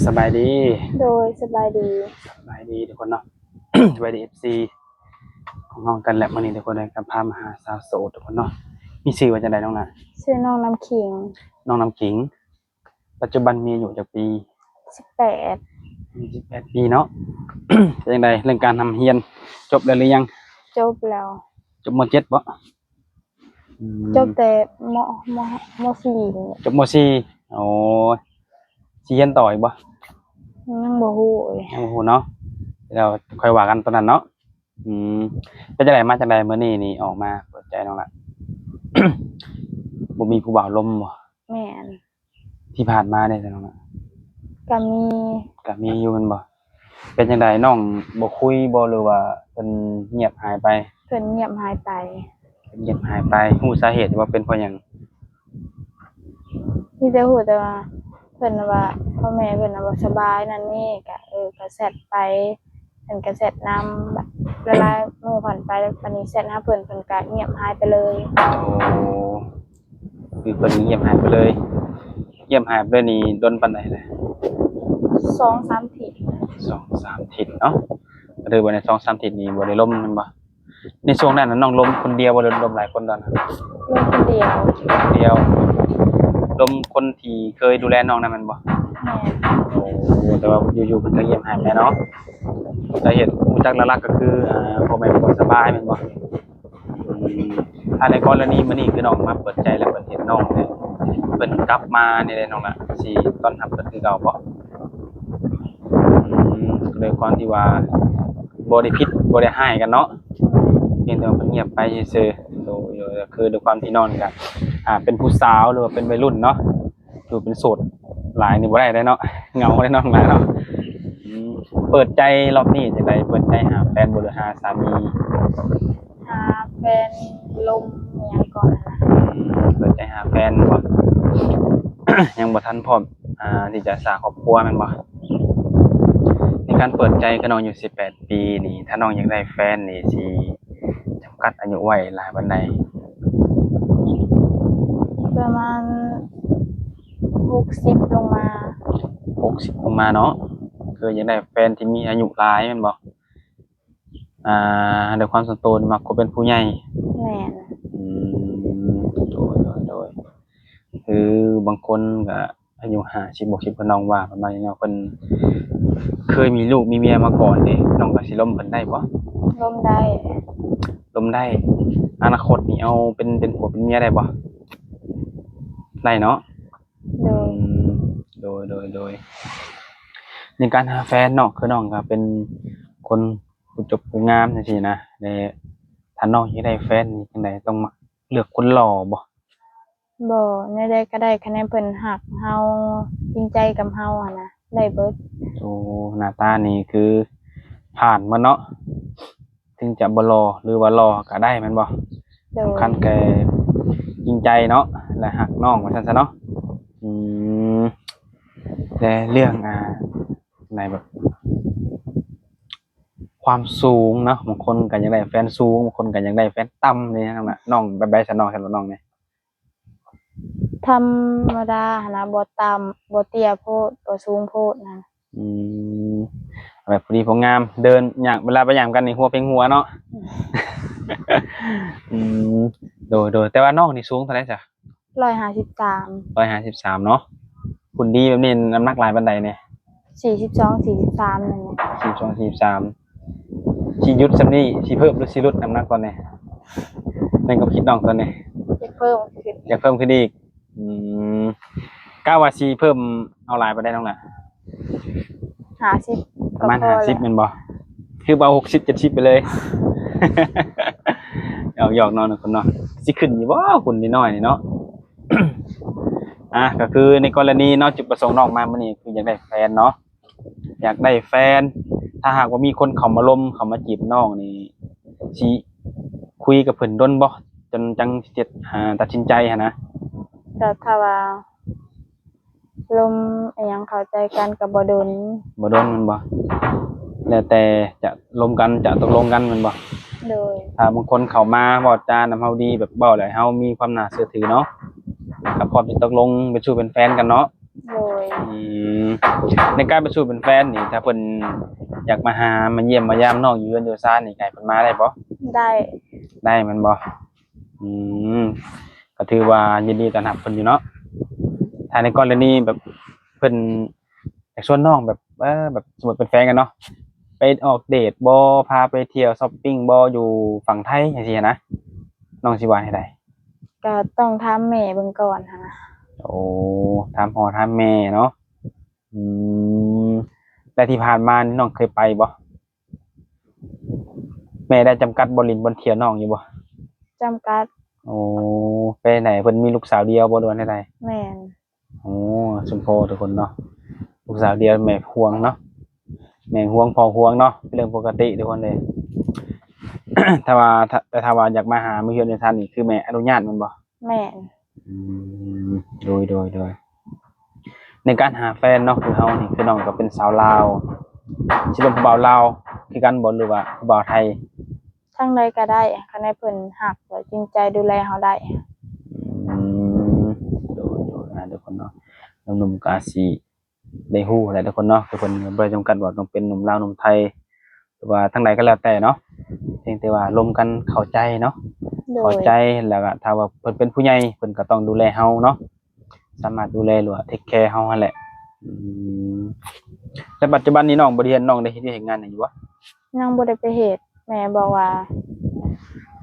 ສະບາຍດີ. ໂດຍ ສະບາຍດີ. ສະບາຍດີທຸກຄົນເນາະ ສະບາຍດີ ເອັຟຊີ ຂອງເຮົາກັນແຫຼະ. ມື້ນີ້ທຸກຄົນເອີຍ ກໍພາມາຫາສາວໂສດທຸກຄົນເນາະ. ມີຊື່ວ່າຈັ່ງໃດນ້ອງລະ? ຊື່ນ້ອງນ້ຳຂິງ. ນ້ອງນ້ຳຂິງ ປັດຈຸບັນມີອາຍຸຈັກປີ? ສິບແປດ. ມີສິບແປດປີເນາະ. ເປັນຈັ່ງໃດເລື່ອງການຮ່ຳຮຽນ ຈົບແລ້ວຫຼືຍັງ? ຈົບແລ້ວ. ຈົບ ມ.ເຈັດ ບໍ່? ອືມ ຈົບແຕ່ ມ ມ ມ.ສີ່. ຈົບ ມ.ສີ່. ໂອ້ ຊິຮຽນຕໍ່ອີກບໍ່? ຍັງບໍ່ຮູ້ເອີຍ. ຍັງບໍ່ຮູ້ເນາະ ແລ້ວຄ່ອຍວ່າກັນຕອນນັ້ນເນາະ. ອືມ ເປັນຈັ່ງໃດ ມາຈັ່ງໃດມື້ນີ້ນີ້ ອອກມາເປີດໃຈນ້ອງລະ? ບໍ່ມີຜູ້ບ່າວລົມບໍ່? ແມ່ນ. ທີ່ຜ່ານມາເດ້ນ້ອງລະ? ກະມີ. ກະມີຢູ່ແມ່ນບໍ່? ເປັນຈັ່ງໃດ ນ້ອງບໍ່ຄຸຍບໍ່ ຫຼືວ່າເພິ່ນງຽບຫາຍໄປ? ເພິ່ນງຽບຫາຍໄປ. ເພິ່ນງຽບຫາຍໄປ. ຮູ້ສາເຫດບໍ່ ເປັນເພາະຫຍັງ? ມີແຕ່ຮູ້ແຕ່ວ່າ ເພິ່ນວ່າ ພໍ່ແມ່ເພິ່ນວ່າບໍ່ສະບາຍນັ້ນນີ້ ກະ ເອີ ກະແຊັດໄປ ເພິ່ນກະແຊັດນຳ. ບາດຫຼາຍໆມື້ຜ່ານໄປ ບາດນີ້ແຊັດຫາເພິ່ນ ເພິ່ນກະງຽບຫາຍໄປເລີຍ. ໂອ້ ຄືເພິ່ນງຽບຫາຍໄປເລີຍ. ງຽບຫາຍໄປເລີຍນີ້ດົນປານໃດລະ? ສອງສາມທິດ. ສອງສາມທິດເນາະ. ກໍຖືວ່າໃນສອງສາມທິດນີ້ບໍ່ໄດ້ລົມແມ່ນບໍ່? ໃນຊ່ວງນັ້ນນະ ນ້ອງລົມຄົນດຽວບໍ່ ຫຼືລົມຫຼາຍຄົນຕອນນັ້ນ? ລົມຄົນດຽວ. ຄົນດຽວ. ລົມຄົນທີ່ເຄີຍດູແລນ້ອງນັ້ນແມ່ນບໍ່? ແມ່ນ. ໂອ້ ແຕ່ວ່າຢູ່ໆເພິ່ນກໍງຽບຫາຍໄປເນາະ. ສາເຫດຮູ້ຈັກຫຼັກໆກໍຄື ອ່າ ພໍ່ແມ່ບໍ່ສະບາຍແມ່ນບໍ່? ອືມ ອ່າ ໃນກໍລະນີມື້ນີ້ຄືນ້ອງມາເປີດໃຈ ແລ້ວເພິ່ນເຫັນນ້ອງ ເພິ່ນກັບມານີ້ແຫຼະ ນ້ອງລະຊິຕ້ອນຮັບເພິ່ນຄືເກົ່າບໍ່? ອືມ ດ້ວຍຄວາມທີ່ວ່າບໍ່ໄດ້ຜິດບໍ່ໄດ້ຮ້າຍກັນເນາະ ພຽງແຕ່ວ່າເພິ່ນງຽບໄປຊື່ໆ. ໂດຍ ໂດຍ ກໍຄືດ້ວຍຄວາມທີ່ນ້ອງນີ້ກໍ ອ່າ ເປັນຜູ້ສາວ ຫຼືວ່າເປັນໄວລຸ້ນເນາະ ຢູ່ເປັນໂສດຫຼາຍນີ້ບໍ່ໄດ້ເດ້ເນາະ ເຫງົາເດ້ນ້ອງຫຼາຍເນາະ. ອືມ ເປີດໃຈລອບນີ້ຈັ່ງໃດ ເປີດໃຈຫາແຟນບໍ່ ຫຼືຫາສາມີ? ຫາແຟນລົມອີ່ຫຍັງກ່ອນຫັ້ນນະ. ອືມ ເປີດໃຈຫາແຟນບໍ່? ຍັງບໍ່ທັນພ້ອມ ອ່າ ທີ່ຈະສ້າງຄອບຄົວແມ່ນບໍ່? ໃນການເປີດໃຈ ຄືນ້ອງອາຍຸສິບແປດປີນີ້ ຖ້ານ້ອງຢາກໄດ້ແຟນນີ້ ຊິຈຳກັດອາຍຸໄວ້ຫຼາຍປານໃດ? ປະມານຫົກສິບລົງມາ. ຫົກສິບລົງມາເນາະ. ຄືຢາກໄດ້ແຟນທີ່ມີອາຍຸຫຼາຍແມ່ນບໍ່? ອ່າ ດ້ວຍຄວາມສ່ວນໂຕມັກຄົນເປັນຜູ້ໃຫຍ່. ແມ່ນ. ອືມ ໂດຍ ໂດຍ ໂດຍ. ຄືບາງຄົນກໍອາຍຸຫ້າສິບ ຫົກສິບ ຄືນ້ອງວ່າປະມານນີ້ເນາະ ເພິ່ນເຄີຍມີລູກມີເມຍມາກ່ອນເດ້ ນ້ອງກໍຊິລົມເພິ່ນໄດ້ບໍ່? ລົມໄດ້. ລົມໄດ້. ອະນາຄົດນີ້ເອົາເປັນ ເປັນຜົວເປັນເມຍໄດ້ບໍ່? ໄດ້ເນາະ. ໂດຍ. ອືມ ໂດຍ ໂດຍ ໂດຍ. ໃນການຫາແຟນເນາະ ຄືນ້ອງກໍເປັນຄົນຜູ້ຈົບຜູ້ງາມຈັ່ງຊີ້ນະ ແລະ ຖ້ານ້ອງຢາກໄດ້ແຟນນີ້ຈັ່ງໃດ ຕ້ອງມັກເລືອກຄົນຫຼໍ່ບໍ່? ບໍ່ ແນວໃດກໍໄດ້ ຄັນແມ່ນເພິ່ນຮັກເຮົາ ຈິງໃຈກັບເຮົາຫັ້ນນະ ໄດ້ເບິດ. ໂອ້ ໜ້າຕານີ້ຄືຜ່ານໝົດເນາະ ເຖິງຈະບໍ່ຫຼໍ່ ຫຼືວ່າຫຼໍ່ກໍໄດ້ແມ່ນບໍ່? ໂດຍ. ສຳຄັນແຕ່ຈິງໃຈເນາະ ແລະ ຮັກນ້ອງວ່າຊັ້ນຊະເນາະ. ອືມ ແລະ ເລື່ອງ ອ່າ ໃນແບບ ຄວາມສູງເນາະ ບາງຄົນກໍຢາກໄດ້ແຟນສູງ ບາງຄົນກໍຢາກໄດ້ແຟນຕ່ຳນີ້ນະ. ນ້ອງແບບໃດຊະ ນ້ອງ ສຳລັບນ້ອງນີ້? ທຳມະດາຫັ້ນນະ ບໍ່ຕ່ຳ ບໍ່ເຕ້ຍໂພດ ບໍ່ສູງໂພດນະ. ອືມ ແບບພໍດີພໍງາມ ເດີນຍ່າງ ເວລາໄປຫຍັງກັນນີ້ຫົວເພັງຫົວເນາະ. ອືມ ໂດຍ ໂດຍ. ແຕ່ວ່ານ້ອງນີ້ສູງເທົ່າໃດຊະ? ຮ້ອຍຫ້າສິບສາມ. ຮ້ອຍຫ້າສິບສາມເນາະ. ຫຸ່ນດີແບບນີ້ນ້ຳໜັກຫຼາຍປານໃດນີ້? ສີ່ສິບສອງ ສີ່ສິບສາມ ນັ້ນແຫຼະ. ສີ່ສິບສອງ ສີ່ສິບສາມ. ຊິຢຸດສ່ຳນີ້ ຊິເພີ່ມ ຫຼືຊິຫຼຸດນ້ຳໜັກຕອນນີ້? ໃນຄວາມຄິດນ້ອງຕອນນີ້ ຢາກເພີ່ມຂຶ້ນ. ຢາກເພີ່ມຂຶ້ນອີກ. ອືມ ກະວ່າຊິເພີ່ມເອົາຫຼາຍປານໃດນ້ອງລະ? ຫ້າສິບ ປະມານຫ້າສິບແມ່ນບໍ່? ຄືເອົາຫົກສິບ ເຈັດສິບໄປເລີຍ. ຫຍອກໆ ເນາະທຸກຄົນເນາະ. ຊິຂຶ້ນຢູ່ບໍ່ ຫຸ່ນນ້ອຍໆນີ້ເນາະ? ອ່າ ກໍຄືໃນກໍລະນີເນາະ ຈຸດປະສົງນ້ອງມາມື້ນີ້ຄືຢາກໄດ້ແຟນເນາະ ຢາກໄດ້ແຟນ. ຖ້າຫາກວ່າມີຄົນເຂົ້າມາລົມ ເຂົ້າມາຈີບນ້ອງນີ້ ຊິຄຸຍກັບເພິ່ນດົນບໍ່ ຈົນຈັ່ງຊິຕັດສິນໃຈຫັ້ນນະ? ກໍຖ້າວ່າລົມອີ່ຫຍັງເຂົ້າໃຈກັນກໍບໍ່ດົນ. ບໍ່ດົນແມ່ນບໍ່? ແລ້ວແຕ່ຈະລົມກັນ ຈະຕົກລົງກັນແມ່ນບໍ່? ໂດຍ. ຖ້າບາງຄົນເຂົ້າມາເວົ້າຈານຳເຮົາດີ ແບບເວົ້າແລ້ວໃຫ້ເຮົາມີຄວາມໜ້າເຊື່ອຖືເນາະ ກໍພ້ອມຊິຕົກລົງເປັນຊູ້ເປັນແຟນກັນເນາະ. ໂດຍ. ອືມ ໃນການໄປສູ່ເປັນແຟນນີ້ ຖ້າເພິ່ນຢາກມາຫາມາຢ້ຽມມາຢາມນ້ອງຢູ່ເຮືອນຢູ່ຊານນີ້ ໃຫ້ເພິ່ນມາໄດ້ບໍ່? ໄດ້ ໄດ້ແມ່ນບໍ່? ອືມ ກໍຖືວ່າຍິນດີຕ້ອນຮັບເພິ່ນຢູ່ເນາະ. ຖ້າໃນກໍລະນີແບບເພິ່ນຢາກຊວນນ້ອງແບບ ເອີ ແບບສົມມຸດເປັນແຟນກັນເນາະ ໄປອອກເດດບໍ່ ພາໄປທ່ຽວຊັອບປິງບໍ່ ຢູ່ຝັ່ງໄທຈັ່ງຊີ້ນະ ນ້ອງຊິວ່າແນວໃດ? ກໍຕ້ອງຖາມແມ່ເບິ່ງກ່ອນຫັ້ນນະ. ໂອ້ ຖາມພໍ່ຖາມແມ່ເນາະ. ອືມ ແລ້ວທີ່ຜ່ານມານີ້ນ້ອງເຄີຍໄປບໍ່? ແມ່ໄດ້ຈຳກັດບ່ອນຫຼິ້ນບ່ອນທ່ຽວນ້ອງຢູ່ບໍ່? ຈຳກັດ. ໂອ້ ເປັນໃດ ເພິ່ນມີລູກສາວດຽວບໍ່ ຫຼືວ່າແນວໃດ? ແມ່ນ. ໂອ້ ສົມພໍທຸກຄົນເນາະ ລູກສາວດຽວແມ່ຫວງເນາະ ແມ່ຫວງພໍ່ຫວງເນາະ ເປັນເລື່ອງປົກກະຕິທຸກຄົນເລີຍ. ຖ້າວ່າ ຖ້າ ແຕ່ຖ້າວ່າຢາກມາຫາມາເຮືອນມາຊານນີ້ ຄືແມ່ອະນຸຍາດແມ່ນບໍ່? ແມ່ນ. ອືມ ໂດຍ ໂດຍ ໂດຍ. ໃນການຫາແຟນເນາະ ຄືເຮົານີ້ ຄືນ້ອງກໍເປັນສາວລາວ ຊິເປັນຜູ້ບ່າວລາວຄືກັນບໍ່ ຫຼືວ່າຜູ້ບ່າວໄທ? ທາງໃດກໍໄດ້ ຄັນໃຫ້ເພິ່ນຮັກ ແລະ ຈິງໃຈດູແລເຮົາໄດ້. ອືມ ໂດຍ ໂດຍ ອ່າ ທຸກຄົນເນາະ ໜຸ່ມໆກໍອາດຊິໄດ້ຮູ້ແຫຼະທຸກຄົນເນາະ ຄືເພິ່ນບໍ່ໄດ້ຈຳກັດວ່າຕ້ອງເປັນໜຸ່ມລາວໜຸ່ມໄທ ຫຼືວ່າທາງໃດກໍແລ້ວແຕ່ເນາະ ພຽງແຕ່ວ່າລົມກັນເຂົ້າໃຈເນາະ. ໂດຍ. ເຂົ້າໃຈ ແລ້ວກໍຖ້າວ່າເພິ່ນເປັນຜູ້ໃຫຍ່ ເພິ່ນກໍຕ້ອງດູແລເຮົາເນາະ ສາມາດດູແລ ຫຼືວ່າເທກແຄເຮົາຫັ້ນແຫຼະ. ອືມ ແຕ່ປັດຈຸບັນນີ້ນ້ອງບໍ່ໄດ້ຮຽນ ນ້ອງໄດ້ເຮັດວຽກເຮັດງານຫຍັງຢູ່ບໍ່? ຍັງບໍ່ໄດ້ໄປເຮັດ ແມ່ບອກວ່າ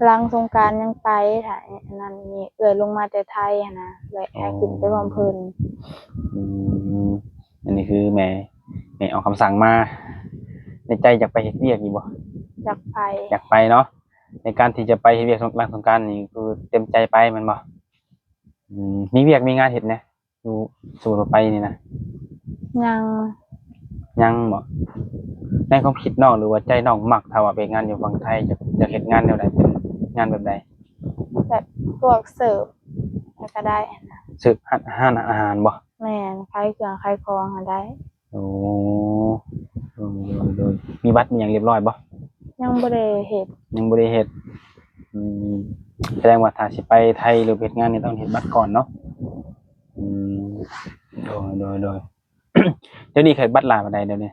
ຫຼັງສົງການຍັງໄປ ຖ້າອັນນັ້ນນີ້ ເອື້ອຍລົງມາແຕ່ໄທຫັ້ນນະ ແລະ ໃຫ້ຂຶ້ນໄປພ້ອມເພິ່ນ. ອືມ ອັນນີ້ຄືແມ່ ແມ່ອອກຄຳສັ່ງມາ ໃນໃຈຢາກໄປເຮັດວຽກຢູ່ບໍ່? ຢາກໄປ. ຢາກໄປເນາະ. ໃນການທີ່ຈະໄປເຮັດວຽກຫຼັງສົງການນີ້ ຄືເຕັມໃຈໄປແມ່ນບໍ່? ອືມ ມີວຽກມີງານເຮັດແດ່ ຢູ່ ສົມມຸດວ່າໄປນີ້ນະ? ຍັງ. ຍັງບໍ? ໃນຄວາມຄິດນ້ອງ ຫຼືວ່າໃຈນ້ອງມັກ ຖ້າວ່າໄປເຮັດງານຢູ່ຝັ່ງໄທ ຢາກ ຢາກເຮັດງານແນວໃດ? ເປັນງານແບບໃດ? ແບບພວກເສີບກໍໄດ້. ເສີບຮ້ານ ຮ້ານອາຫານບໍ? ແມ່ນ ຂາຍເຄື່ອງຂາຍຂອງຫັ້ນໄດ້. ໂອ້ ໂດຍ ໂດຍ ໂດຍ. ມີບັດມີຫຍັງຮຽບຮ້ອຍບໍ? ຍັງບໍ່ໄດ້ເຮັດ. ຍັງບໍ່ໄດ້ເຮັດ. ອືມ ສະແດງວ່າຖ້າຊິໄປໄທ ຫຼືເຮັດງານນີ້ ຕ້ອງເຮັດບັດກ່ອນເນາະ. ອືມ ໂດຍ ໂດຍ ໂດຍ. ດຽວນີ້ເຮັດບັດຫຼາຍປານໃດດຽວນີ້?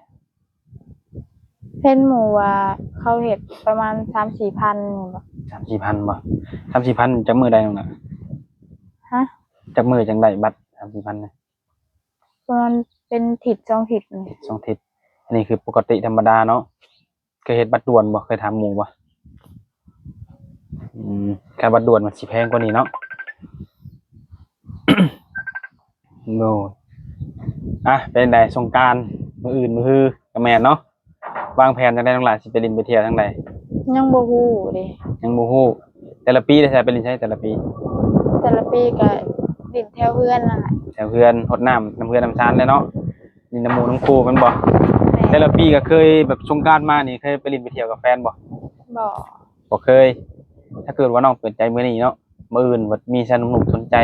ເຫັນໝູ່ວ່າເຂົາເຮັດປະມານສາມສີ່ພັນນີ້ບໍ? ສາມສີ່ພັນບໍ? ສາມສີ່ພັນ ຈັກມື້ໄດ້ນ້ອງລະ? ຮະ? ຈັກມື້ຈັ່ງໄດ້ບັດສາມສີ່ພັນນີ້? ປະມານເປັນທິດສອງທິດນີ້. ທິດສອງທິດ. ອັນນີ້ຄືປົກກະຕິທຳມະດາເນາະ. ເຄີຍເຮັດບັດດ່ວນບໍ່? ເຄີຍຖາມໝູ່ບໍ່? ອືມ ຄັນບັດດ່ວນມັນຊິແພງກວ່ານີ້ເນາະ. ໂດຍ. ອ່ະ ເປັນໃດສົງການ ມື້ອື່ນມື້ຮືກໍແມ່ນເນາະ. ວາງແຜນຈັ່ງໃດນ້ອງຫຼ້າ ຊິໄປຫຼິ້ນໄປທ່ຽວທາງໃດ? ຍັງບໍ່ຮູ້ເດ້. ຍັງບໍ່ຮູ້. ແຕ່ລະປີໄດ້ໃສ ໄປຫຼິ້ນໃສແຕ່ລະປີ? ແຕ່ລະປີກໍຫຼິ້ນແຖວເຮືອນນັ້ນແຫຼະ. ແຖວເຮືອນ ຫົດນ້ຳນຳເຮືອນນຳຊານແຫຼະເນາະ. ຫຼິ້ນນຳໝູ່ນຳຄູ່ແມ່ນບໍ່? ແມ່ນ. ແຕ່ລະປີກໍເຄີຍແບບສົງການມານີ້ ເຄີຍໄປຫຼິ້ນໄປທ່ຽວກັບແຟນບໍ່? ບໍ່. ບໍ່ເຄີຍ. ຖ້າເກີດວ່ານ້ອງເປີດໃຈມື້ນີ້ເນາະ ມື້ອື່ນບັດມີຊາຍໜຸ່ມສົນໃຈ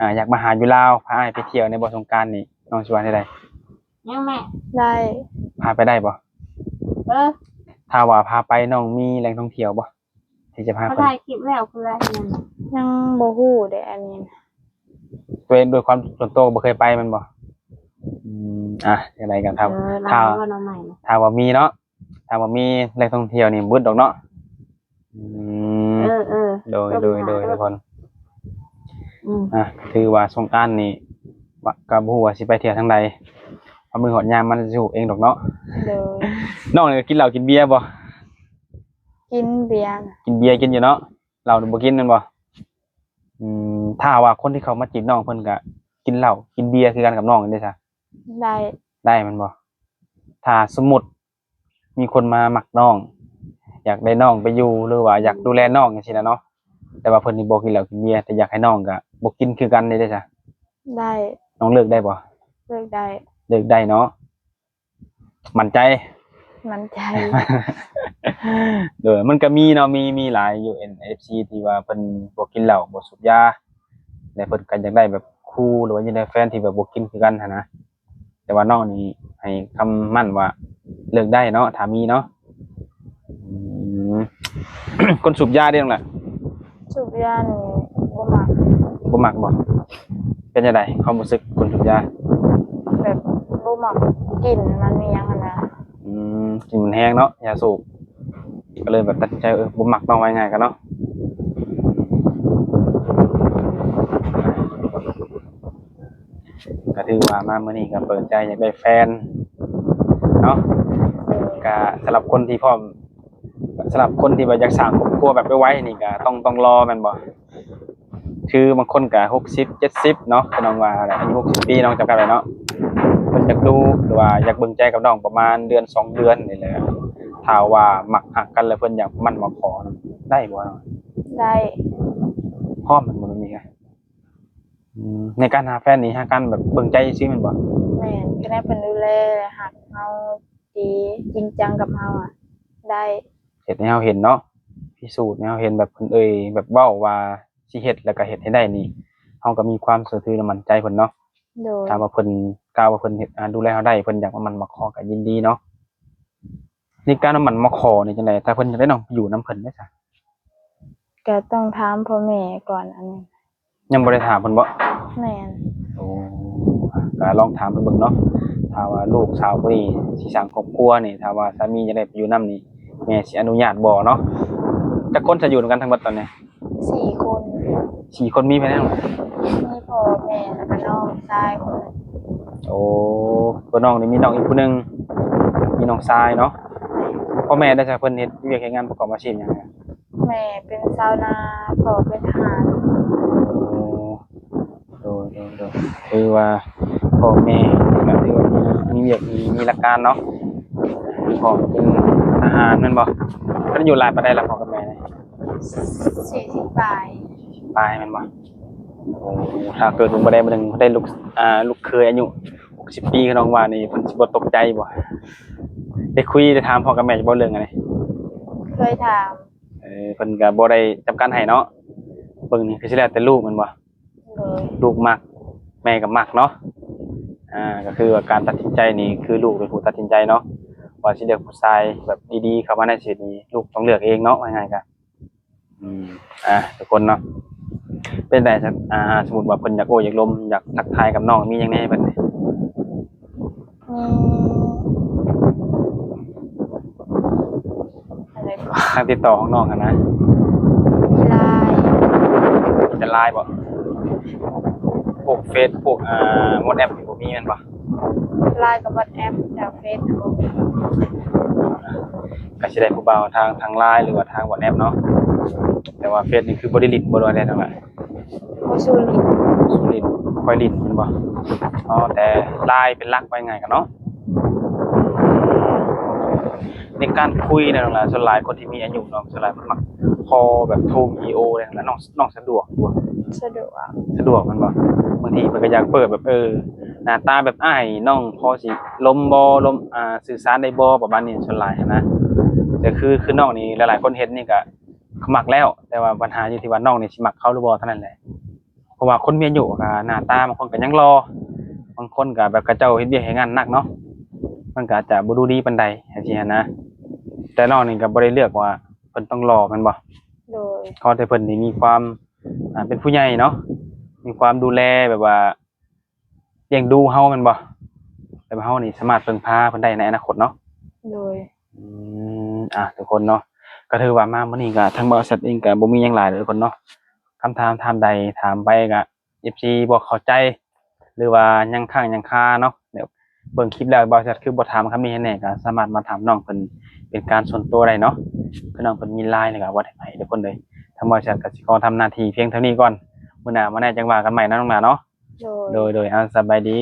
ອ່າ ຢາກມາຫາຢູ່ລາວ ພາອ້າຍໄປທ່ຽວແດ່ບໍ່ ສົງການນີ້ ນ້ອງຊິວ່າແນວໃດ? ຍັງແມ່? ໄດ້. ພາໄປໄດ້ບໍ່? ເອີ. ຖ້າວ່າພາໄປ ນ້ອງມີແຫຼ່ງທ່ອງທ່ຽວບໍ່ ທີ່ຈະພາເພິ່ນ? ເຂົາຖ່າຍຄລິບແລ້ວຄືວ່າຍັງ ຍັງບໍ່ຮູ້ເດ້ອັນນີ້. ໂດຍ ໂດຍຄວາມສ່ວນຕົວກໍບໍ່ເຄີຍໄປແມ່ນບໍ່? ອືມ ອ່ະ ຈັ່ງໃດກໍຖ້າ ເອີ ຖ້າ ຖ້າວ່າມີເນາະ ຖ້າວ່າມີແຫຼ່ງທ່ອງທ່ຽວນີ້ບໍ່ອຶດດອກເນາະ. ອືມ ເອີ ເອີ ໂດຍ ໂດຍ ໂດຍ ທຸກຄົນ. ອືມ ອ່ະ ຖືວ່າສົງການນີ້ ວ່າ ກໍບໍ່ຮູ້ວ່າຊິໄປທ່ຽວທາງໃດ ຮອດມື້ຮອດຍາມມັນຊິຮູ້ເອງດອກເນາະ. ໂດຍ. ນ້ອງນີ້ກໍກິນເຫຼົ້າກິນເບຍບໍ່? ກິນເບຍ. ກິນເບຍກິນຢູ່ເນາະ ເຫຼົ້ານີ້ບໍ່ກິນແມ່ນບໍ່? ອືມ ຖ້າວ່າຄົນທີ່ເຂົ້າມາຈີບນ້ອງ ເພິ່ນກະກິນເຫຼົ້າກິນເບຍຄືກັນກັບນ້ອງນີ້ເດ້ຊະ? ໄດ້. ໄດ້ແມ່ນບໍ່? ຖ້າສົມມຸດມີຄົນມາມັກນ້ອງ ຢາກໄດ້ນ້ອງໄປຢູ່ ຫຼືວ່າຢາກດູແລນ້ອງຈັ່ງຊີ້ນະເນາະ ແຕ່ວ່າເພິ່ນນີ້ບໍ່ກິນເຫຼົ້າກິນເບຍ ແຕ່ຢາກໃຫ້ນ້ອງກະບໍ່ກິນຄືກັນນີ້ເດ້ຊະ? ໄດ້. ນ້ອງເລີກໄດ້ບໍ່? ເລີກໄດ້. ເລີກໄດ້ເນາະ. ໝັ້ນໃຈ? ໝັ້ນໃຈ. ໂດຍ ມັນກໍມີເນາະ ມີ ມີຫຼາຍຢູ່ ເອັນ ເອັຟ ຊີ ທີ່ວ່າເພິ່ນບໍ່ກິນເຫຼົ້າ ບໍ່ສູບຢາ ແລະ ເພິ່ນກໍຢາກໄດ້ແບບຄູ່ ຫຼືວ່າຢາກໄດ້ແຟນທີ່ແບບບໍ່ກິນຄືກັນຫັ້ນນະ. ແຕ່ວ່ານ້ອງນີ້ໃຫ້ຄຳໝັ້ນວ່າເລີກໄດ້ເນາະ ຖ້າມີເນາະ. ອືມ ຄົນສູບຢາເດ້ນ້ອງລະ? ສູບຢານີ້ບໍ່ມັກ. ບໍ່ມັກບໍ? ເປັນຈັ່ງໃດຄວາມຮູ້ສຶກຄົນສູບຢາ? ມັກກິ່ນມັນອີ່ຫຍັງຫັ້ນນະ. ອືມ ກິ່ນມັນແຮງເນາະ ຢາສູບ ກໍເລີຍແບບຕັດສິນໃຈ ເອີ ບໍ່ມັກເນາະ ເວົ້າງ່າຍໆກັນເນາະ. ກໍຖືວ່າມາມື້ນີ້ກໍເປີດໃຈຢາກໄດ້ແຟນເນາະ. ກໍສຳລັບຄົນທີ່ພ້ອມ ສຳລັບຄົນທີ່ວ່າຢາກສ້າງຄອບຄົວແບບໄວໆນີ້ກໍຕ້ອງ ຕ້ອງລໍແມ່ນບໍ່? ຄືບາງຄົນກໍຫົກສິບ ເຈັດສິບເນາະ ຄືນ້ອງວ່າແຫຼະ ອາຍຸຫົກສິບປີ ນ້ອງຈຳກັດໄວ້ເນາະ. ເພິ່ນຢາກດູ ຫຼືວ່າຢາກເບິ່ງໃຈກັບນ້ອງປະມານເດືອນສອງເດືອນນີ້ແຫຼະ. ຖ້າວ່າມັກຮັກກັນແລ້ວເພິ່ນຢາກໝັ້ນມາຂໍນຳ ໄດ້ບໍ່? ໄດ້. ພ້ອມແມ່ນບໍ່ແບບນີ້? ອືມ ໃນການຫາແຟນນີ້ ຫາການແບບເບິ່ງໃຈຊື່ແມ່ນບໍ່? ແມ່ນ. ກໍໄດ້ເພິ່ນດູແລ ຮັກເຮົາ ດີ ຈິງຈັງກັບເຮົາອະ ໄດ້. ເຮັດໃຫ້ເຮົາເຫັນເນາະ ພິສູດໃຫ້ເຮົາເຫັນ ແບບເພິ່ນເອີ່ຍ ແບບເວົ້າວ່າຊິເຮັດ ແລ້ວກໍເຮັດໃຫ້ໄດ້ນີ້ ເຮົາກໍມີຄວາມເຊື່ອຖື ແລະ ໝັ້ນໃຈເພິ່ນເນາະ. ໂດຍ. ຖ້າວ່າເພິ່ນ ກ່າວວ່າເພິ່ນເຮັດ ອ່າ ດູແລເຮົາໄດ້ ເພິ່ນຢາກມາໝັ້ນມາຂໍ ກໍຍິນດີເນາະ. ໃນການມາໝັ້ນມາຂໍນີ້ຈັ່ງໃດ? ຖ້າເພິ່ນຢາກໄດ້ນ້ອງໄປຢູ່ນຳເພິ່ນເດ້ຊະ? ກໍຕ້ອງຖາມພໍ່ແມ່ກ່ອນ ອັນນີ້. ຍັງບໍ່ໄດ້ຖາມເພິ່ນບໍ? ແມ່ນ. ໂອ້ ກໍລອງຖາມເພິ່ນເບິ່ງເນາະ. ຖ້າວ່າລູກສາວຜູ້ນີ້ຊິສ້າງຄອບຄົວນີ້ ຖ້າວ່າສາມີຢາກໄດ້ໄປຢູ່ນຳນີ້ ແມ່ຊິອະນຸຍາດບໍ່ເນາະ? ຈັກຄົນຈະຢູ່ນຳກັນທັງໝົດຕອນນີ້? ສີ່ຄົນ. ສີ່ຄົນ ມີໃຜແດ່? ມີພໍ່ແມ່ ແລ້ວກໍນ້ອງຊາຍຄົນໜຶ່ງ. ໂອ້ ຕົວນ້ອງນີ້ມີນ້ອງອີກຜູ້ໜຶ່ງ ມີນ້ອງຊາຍເນາະ. ພໍ່ແມ່ໄດ້ຊະ ເພິ່ນເຮັດວຽກເຮັດງານປະກອບອາຊີບຫຍັງ? ແມ່ເປັນຊາວນາ ພໍ່ເປັນທະຫານ. ໂອ້ ໂດຍ ໂດຍ ໂດຍ ຖືວ່າພໍ່ແມ່ກໍຖືວ່າມີ ມີວຽກ ມີ ມີຫຼັກການເນາະ. ພໍ່ເປັນທະຫານແມ່ນບໍ່? ເພິ່ນອາຍຸຫຼາຍປານໃດລະ ພໍ່ກັບແມ່ນີ້? ສີ່ສິບປາຍ. ປາຍແມ່ນບໍ່? ໂອ້ ຖ້າເກີດບໍ່ໄດ້ ບໍ່ໄດ້ ບໍ່ໄດ້ລູກ ອ່າ ລູກເຂີຍອາຍຸຫົກສິບປີ ຄືນ້ອງວ່ານີ້ ເພິ່ນຊິບໍ່ຕົກໃຈບໍ່? ໄດ້ຄຸຍ ໄດ້ຖາມພໍ່ກັບແມ່ຢູ່ບໍ່ເລື່ອງອັນນີ້? ເຄີຍຖາມ. ເອີ ເພິ່ນກໍບໍ່ໄດ້ຈຳກັດໃຫ້ເນາະ. ເບິ່ງນີ້ຄືຊິແລ້ວແຕ່ລູກແມ່ນບໍ່? ໂດຍ. ລູກມັກ ແມ່ກໍມັກເນາະ. ອ່າ ກໍຄືວ່າການຕັດສິນໃຈນີ້ ຄືລູກເປັນຜູ້ຕັດສິນໃຈເນາະ ວ່າຊິເລືອກຜູ້ຊາຍແບບດີໆເຂົ້າມາໃນຊີວິດນີ້ ລູກຕ້ອງເລືອກເອງເນາະ ວ່າງ່າຍໆກໍ. ອືມ ອ່າ ທຸກຄົນເນາະ ເປັນໃດ? ອ່າ ສົມມຸດວ່າເພິ່ນຢາກໂອ້ຢາກລົມ ຢາກທັກທາຍກັບນ້ອງ ມີຫຍັງແດ່ເພິ່ນ? ມີ ອັນໃດກໍ ທາງຕິດຕໍ່ຂອງນ້ອງຫັ້ນນະ ມີ LINE. ມີແຕ່ LINE ບໍ? ພວກເຟສ ພວກ ອ່າ WhatsApp ນີ້ບໍ່ມີແມ່ນບໍ່? LINE ກັບ WhatsApp ແຕ່ເຟສບໍ່ມີ. ກໍຊິໄດ້ຜູ້ບ່າວທາງ ທາງ LINE ຫຼືວ່າທາງ WhatsApp ເນາະ. ແຕ່ວ່າເຟສນີ້ຄືບໍ່ໄດ້ຫຼິ້ນບໍ່ ຫຼືວ່າແນວໃດ? ບໍ່ສູ້ຫຼິ້ນ. ບໍ່ສູ້ຫຼິ້ນ ບໍ່ຄ່ອຍຫຼິ້ນແມ່ນບໍ່? ອໍ ແຕ່ LINE ເປັນຫຼັກ ວ່າງ່າຍໆກັນເນາະ. ໃນການຄຸຍນັ້ນລະ ສ່ວນຫຼາຍຄົນທີ່ມີອາຍຸເນາະ ສ່ວນຫຼາຍເພິ່ນມັກຂໍແບບໂທວິດີໂອແນວນັ້ນ ນ້ອງ ນ້ອງສະດວກບໍ່? ສະດວກ. ສະດວກແມ່ນບໍ່? ບາງທີເພິ່ນກໍຢາກເປີດແບບ ເອີ ໜ້າຕາແບບອ້າຍນ້ອງພໍຊິລົມບໍ່ ລົມ ອ່າ ສື່ສານໄດ້ບໍ່ ປະມານນີ້ ສ່ວນຫຼາຍຫັ້ນນະ. ແຕ່ຄື ຄືນ້ອງນີ້ ຫຼາຍໆຄົນເຫັນນີ້ກໍ ກໍມັກແລ້ວ ແຕ່ວ່າບັນຫາຢູ່ທີ່ວ່ານ້ອງນີ້ຊິມັກເຂົາຫຼືບໍ່ເທົ່ານັ້ນແຫຼະ. ເພາະວ່າຄົນມີອາຍຸກໍໜ້າຕາບາງຄົນກໍຍັງຫຼໍ່ ບາງຄົນກໍແບບເຂົາເຈົ້າເຮັດວຽກເຮັດງານໜັກເນາະ ມັນກໍອາດຈະບໍ່ດູດີປານໃດຈັ່ງຊີ້ຫັ້ນນະ. ແຕ່ນ້ອງນີ້ກໍບໍ່ໄດ້ເລືອກວ່າເພິ່ນຕ້ອງຫຼໍ່ແມ່ນບໍ່? ໂດຍ. ຂໍແຕ່ເພິ່ນນີ້ມີຄວາມ ອ່າ ເປັນຜູ້ໃຫຍ່ເນາະ ມີຄວາມດູແລ ແບບວ່າ ລ້ຽງດູເຮົາແມ່ນບໍ່? ແບບເຮົານີ້ສາມາດເພິ່ງພາເພິ່ນໄດ້ໃນອະນາຄົດເນາະ. ໂດຍ. ອືມ ອ່າ ທຸກຄົນເນາະ ກໍຖືວ່າມາມື້ນີ້ກໍທາງບ່າວແຊັດເອງກໍບໍ່ມີຫຍັງຫຼາຍເດີທຸກຄົນເນາະ. ຄຳຖາມ ຖາມໃດຖາມໄປກໍ ເອັຟຊີ ບໍ່ເຂົ້າໃຈ ຫຼືວ່າຍັງຄ້າງຍັງຄາເນາະ ແບບເບິ່ງຄລິບແລ້ວ ບ່າວແຊັດຄືບໍ່ຖາມຄຳນີ້ໃຫ້ແດ່ ກໍສາມາດມາຖາມນ້ອງເພິ່ນເປັນການສ່ວນຕົວໄດ້ເນາະ. ຄືນ້ອງເພິ່ນມີ LINE ແລ້ວກໍ WhatsApp ໃຫ້ທຸກຄົນເລີຍ. ທາງບ່າວແຊັດກໍຊິຂໍທຳໜ້າທີ່ພຽງເທົ່ານີ້ກ່ອນ. ມື້ໜ້າມາແນ່ຈັ່ງວ່າກັນໃໝ່ເນາະ ນ້ອງຫຼ້າເນາະ. ໂດຍ ໂດຍ ໂດຍ ອ່າ ສະບາຍດີ.